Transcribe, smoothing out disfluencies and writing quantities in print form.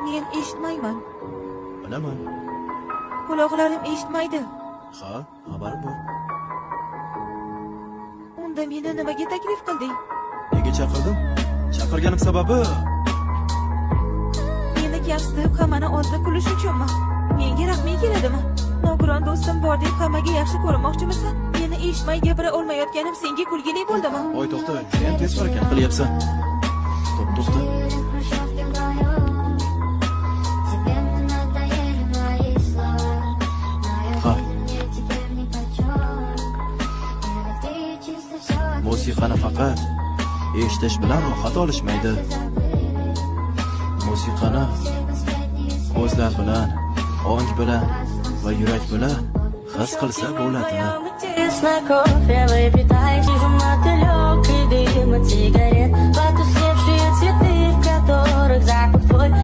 Men eshitmayman. Bilaman. Quloqlarim eshitmaydi. Ha, xabarim bor. Unda meni nimaga taklif qilding? Nega chaqirdim? Chaqirganim sababi Meni kamsitib, hammani oldida kulish uchunmi? Menga rahming keladimi? Nogiron do'stim bor deb hammaga yaxshi ko'rinmoqchimisan? Meni eshitmay gapira olmayotganim senga kulgili bo'ldimi? Oy, to'xta, judayam tez harakat qilyapsan. To'p, to'xta. Жили в хрущевке вдвоем. Тебе мне надоели мои слова. Моя Ha. жизнь мне теперь нипочем. Электричество все Musiqani faqat eshitish bilan rohat olishmaydi. Musiqani ko'zlar bilan, ong bilan va yurak bilan his qilsa bo'ladi. Тесно кофе выпитай, сижу мотылек и дым от сигарет. По ту